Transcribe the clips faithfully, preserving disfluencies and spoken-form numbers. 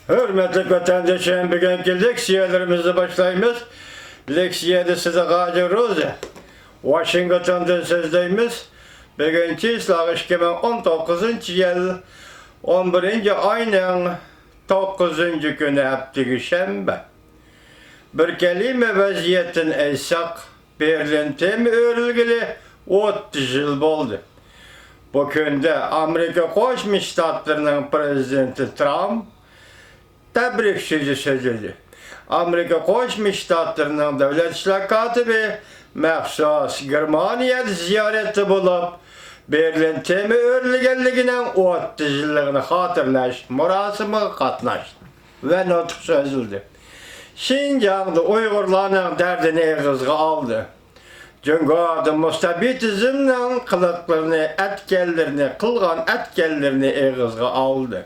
ھۆرمەتلىك ۋەتەندىشىم، بۈگۈنكى لېكسىيەلىرىمىزنى باشلايمىز. لېكسىيەدە سىدىق ھاجى روزى، ۋاشىنگتوندىن سۆزلەيمىز. بۈگۈن چىسلاغ ئىككى مىڭ ئون توققۇزىنچى يىل، ئون بىرىنچى ئاينىڭ توققۇزىنچى كۈنى، ھەپتىگە شەنبە. بىر كەلىمە ۋەزىيەتتىن ئېيتساق، بېرلىن تېمى ئۆرۈلگىلى ئوتتۇز يىل بولدى. بۇ كۈندە ئامېرىكا قوشما شتاتلىرىنىڭ پىرېزىدېنتى ترامپ تەبرىك سۆزى سۆزلىدى. ئامېرىكا قوشما شتاتلىرىنىڭ دۆلەت ئىشلار كاتىپى مەخسۇس گېرمانىيەدە زىيارەتتە بولۇپ، بېرلىن تېمى ئۆرۈلگەنلىكىنىڭ ئوتتۇز يىللىقىنى خاتىرىلەش مۇراسىمىغا قاتناشتى ۋە نۇتۇق سۆزلىدى. شىنجاڭدا ئۇيغۇرلارنىڭ دەردىنى ئېغىزغا ئالدى. جۇڭگودا مۇستەبىتىزمنىڭ قىلىقلىرىنى، ئەتكەنلىرىنى، قىلغان ئەتكەنلىرىنى ئېغىزغا ئالدى.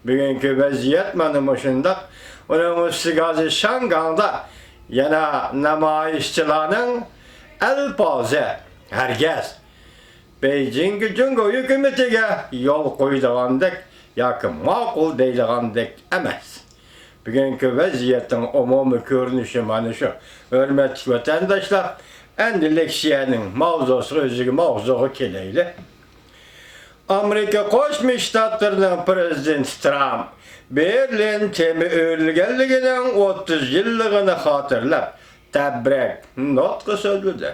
بۈگۈنكى ۋەزىيەت مانا مۇشۇنداق. ئۇنىڭ ئۈستىگە ھازىر شياڭگاڭدا يەنە نامايىشچىلارنىڭ ئەلپازى ھەرگىز بېيجىڭگە جۇڭگو ھۆكۈمىتىگە يول قويىدىغاندەك ياكى ماقۇل دەيدىغاندەك ئەمەس. بۈگۈنكى ۋەزىيەتنىڭ ئومۇمىي كۆرۈنۈشى مانا شۇ. ھۆرمەتلىك ۋەتەنداشلار، ئەمدى لېكسىيەنىڭ ماۋزۇسىغا، ئۆزىگە، ماۋزۇغا كېلەيلى. ئامېرىكا قوشما شتاتلىرىنىڭ پىرېزىدېنتى ترامپ بېرلىن تېمى ئۆرۈلگەنلىكىنىڭ ئوتتۇز يىللىقىنى خاتىرىلەپ، تەبرىك نۇتقى سۆزلىدى.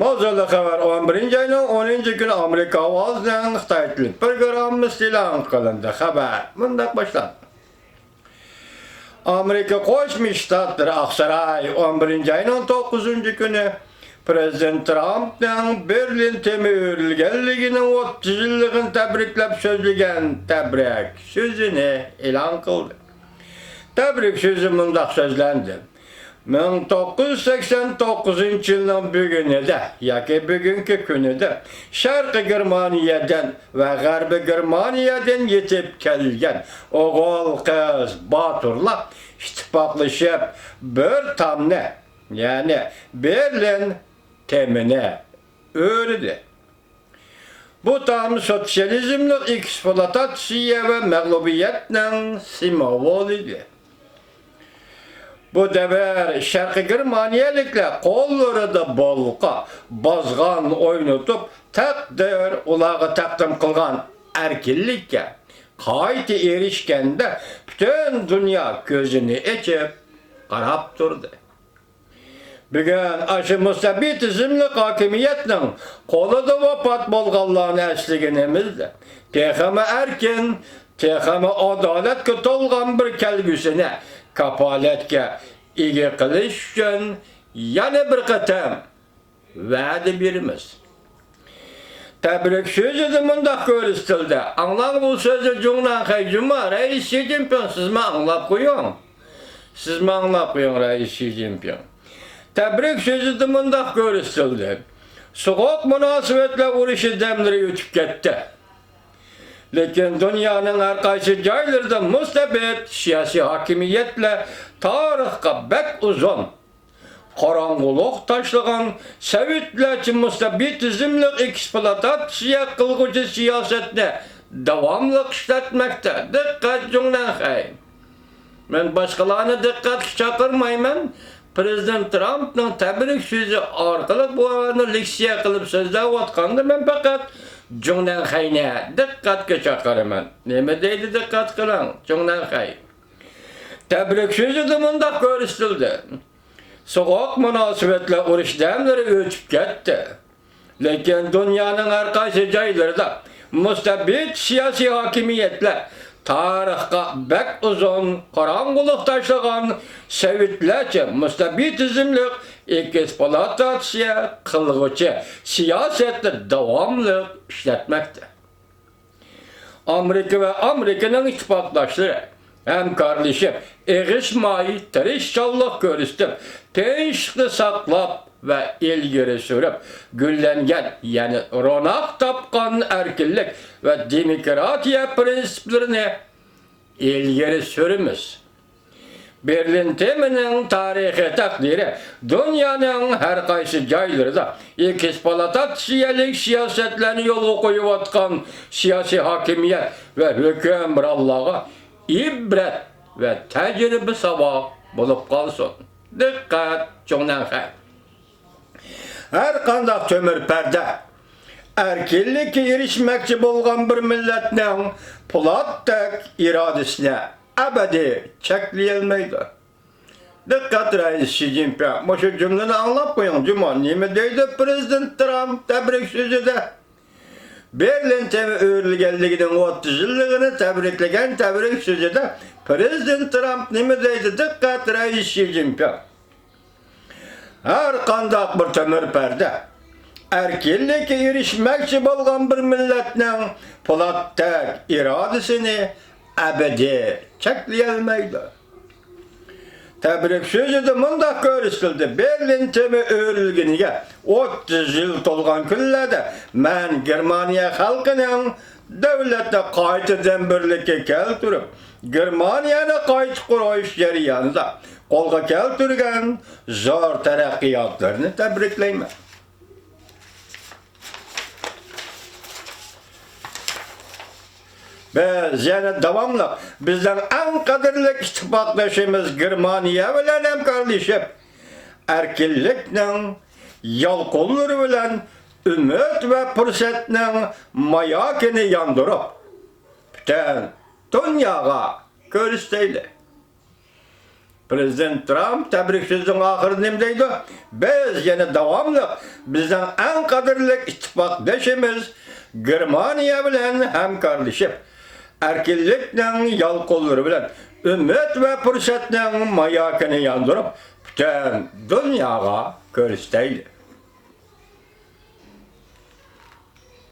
ماۋزۇلۇق خەۋەر: ئون بىرىنچى ئاينىڭ ئونىنچى كۈنى ئامېرىكا ئاۋازىنىڭ خىتاي تىلى پروگراممىسى ئېلان قىلىندى. خەۋەر مۇنداق باشلاندى. ئامېرىكا قوشما شتاتلىرى، ئاقساراي، ئون بىرىنچى ئاينىڭ توققۇزىنچى كۈنى پىرېزىدېنت ترامپنىڭ بېرلىن تېمى ئۆرۈلگەنلىكىنىڭ ئوتتۇز يىللىقىنى تەبرىكلەپ سۆزلىگەن تەبرىك سۆزىنى ئېلان قىلدى. تەبرىك سۆزى مۇنداق سۆزلەندى: مىڭ توققۇز يۈز سەكسەن توققۇزىنچى يىلنىڭ بۈگۈنىدە ياكى بۈگۈنكى كۈنىدە شەرقىي گېرمانىيەدىن ۋە غەربىي گېرمانىيەدىن يېتىپ كەلگەن ئوغۇل-قىز باتۇرلار ئىتتىپاقلىشىپ، بىر تامنى، يەنى بېرلىن تېمىنى ئۆرىدى. بۇ تام سوتسىيالىزملىق ئېكسپلۇئاتاتسىيە ۋە مەغلۇبىيەتنىڭ سىمۋولى ئىدى. بۇ دەۋر شەرقىي گېرمانىيەلىكلەر قوللىرىدا بولقا، بازغان ئوينىتىپ، تەقدىر ئۇلارغا تەقدىم قىلغان ئەركىنلىككە قايتا ئېرىشكەندە، پۈتۈن دۇنيا كۆزىنى ئېچىپ قاراپ تۇردى. بۈگۈن ئاشۇ مۇستەبىت تۈزۈملۈك ھاكىمىيەتنىڭ قولىدا ۋاپات بولغانلارنى ئەسلىگىنىمىزدە، تېخىمۇ ئەركىن، تېخىمۇ ئادالەتكە تولغان بىر كەلگۈسىنى كاپالەتكە ئىگە قىلىش ئۈچۈن يەنە بىر قېتىم ۋەدە بېرىمىز. تەبرىك سۆزىدە مۇنداق كۆرسىتىلدى. ئاڭلاڭ بۇ سۆزنى جۇڭنەنخەي جۇما، رەئىس شى جىنپىڭ، سىزمۇ ئاڭلاپ قويۇڭ. سىزمۇ ئاڭلاپ قويۇڭ، رەئىس شى جىنپىڭ. تەبرىك سۆزىدە مۇنداق كۆرسىتىلدى. سوغۇق مۇناسىۋەتلەر ئۇرۇشى دەملىرى ئۆتۈپ كەتتى. لېكىن دۇنيانىڭ ھەر قايسى جايلىرىدا مۇستەبىت سىياسىي ھاكىمىيەتلەر تارىخقا بەك ئۇزۇن قاراڭغۇلۇق تاشلىغان سوۋېتلەرچە مۇستەبىتىزملىق ئېكسپلۇئاتاتسىيە قىلغۇچى سىياسەتنى داۋاملىق ئىشلەتمەكتە. دىققەت جۇڭنەنخەي! مەن باشقىلارنى دىققەتكە چاقىرمايمەن. پىرېزىدېنت ترامپنىڭ تەبرىك سۆزى ئارقىلىق بۇ ھەۋەنى لېكسىيە قىلىپ سۆزلەۋاتقاندا، مەن پەقەت جۇڭنەنخەينى دىققەتكە چاقىرىمەن. نېمە دەيدۇ، دىققەت قىلىڭ، جۇڭنەنخەي. تەبرىك سۆزىدە مۇنداق كۆرسىتىلدى. سوغۇق مۇناسىۋەتلەر ئۇرۇش دەملىرى ئۆتۈپ كەتتى. لېكىن دۇنيانىڭ ھەر قايسى جايلىرىدا مۇستەبىت سىياسىي ھاكىمىيەتلەر تارىخقا بەك ئۇزۇن قاراڭغۇلۇق تاشلىغان سوۋېتلەرچە مۇستەبىتىزملىق ئېكسپلۇئاتاتسىيە قىلغۇچى سىياسەتنى داۋاملىق ئىشلەتمەكتە. ئامېرىكا ۋە ئامېرىكىنىڭ ئىتتىپاقداشلىرى ھەمكارلىشىپ، ئېغىشماي تىرىشچانلىق كۆرسىتىپ، تىنچلىقنى ساقلاپ ۋە ئىلگىرى سۈرۈپ، گۈللەنگەن، يەنى روناق تاپقان ئەركىنلىك ۋە دېموكراتىيە پىرىنسىپلىرىنى ئىلگىرى سۈرىمىز. بېرلىن تېمىنىڭ تارىخىي تەقدىرى دۇنيانىڭ ھەر قايسى جايلىرىدا ئېكسپلۇئاتاتسىيەلىك سىياسەتلەرنى يولغا قويۇۋاتقان سىياسىي ھاكىمىيەت ۋە ھۆكۈمرانلارغا ئىبرەت ۋە تەجرىبە ساۋاق بولۇپ قالسۇن. دىققەت، جۇڭنەن خەن! ھەر قانداق تۆمۈر پەردە ئەركىنلىككە ئېرىشمەكچى بولغان بىر مىللەتنىڭ پولاتتەك ئىرادىسىنى ئەبەدىي چەكلىيەلمەيدۇ. دىققەت، رەئىس شى جىنپىڭ، مۇشۇ جۈملىنى ئاڭلاپ قويۇڭ، جۇمۇ. نېمە دەيدۇ پىرېزىدېنت ترامپ تەبرىك سۆزىدە؟ بېرلىن تېمى ئۆرۈلگەنلىكىنىڭ ئوتتۇز يىللىقىنى تەبرىكلىگەن تەبرىك سۆزىدە پىرېزىدېنت ترامپ نېمە دەيدۇ؟ دىققەت، رەئىس شى جىنپىڭ. ھەر قانداق بىر تۆمۈر پەردە ئەركىنلىككە ئېرىشمەكچى بولغان بىر مىللەتنىڭ پولاتتەك ئىرادىسىنى ئەبەدىي چەكلىيەلمەيدۇ. تەبرىك سۆزىدە مۇنداق كۆرسىتىلدى: بېرلىن تېمى ئۆرۈلگىنىگە ئوتتۇز يىل تولغان كۈنلەردە مەن گېرمانىيە خەلقىنىڭ دۆلەتنى قايتىدىن بىرلىككە كەلتۈرۈپ، گېرمانىيەنى قايتا قۇرۇش جەريانىدا قولغا كەلتۈرگەن زور تەرەققىياتلىرىنى تەبرىكلەيمەن. بىز يەنە داۋاملىق بىزنىڭ ئەڭ قەدىرلىك ئىتتىپاقدىشىمىز گېرمانىيە بىلەن ھەمكارلىشىپ، ئەركىنلىكنىڭ يالقۇنلىرى بىلەن ئۈمىد ۋە پۇرسەتنىڭ ماياكىنى ياندۇرۇپ، پۈتۈن دۇنياغا كۆرسىتەيلى. پىرېزىدېنت ترامپ تەبرىك سۆزىنىڭ ئاخىرىدا نېمە دەيدۇ؟ بىز يەنە داۋاملىق بىزنىڭ ئەڭ قەدىرلىك ئىتتىپاقدىشىمىز گېرمانىيە بىلەن ھەمكارلىشىپ، ئەركىنلىكنىڭ يالقۇنلىرى بىلەن ئۈمىد ۋە پۇرسەتنىڭ ماياكىنى ياندۇرۇپ، پۈتۈن دۇنياغا كۆرسىتەيلى.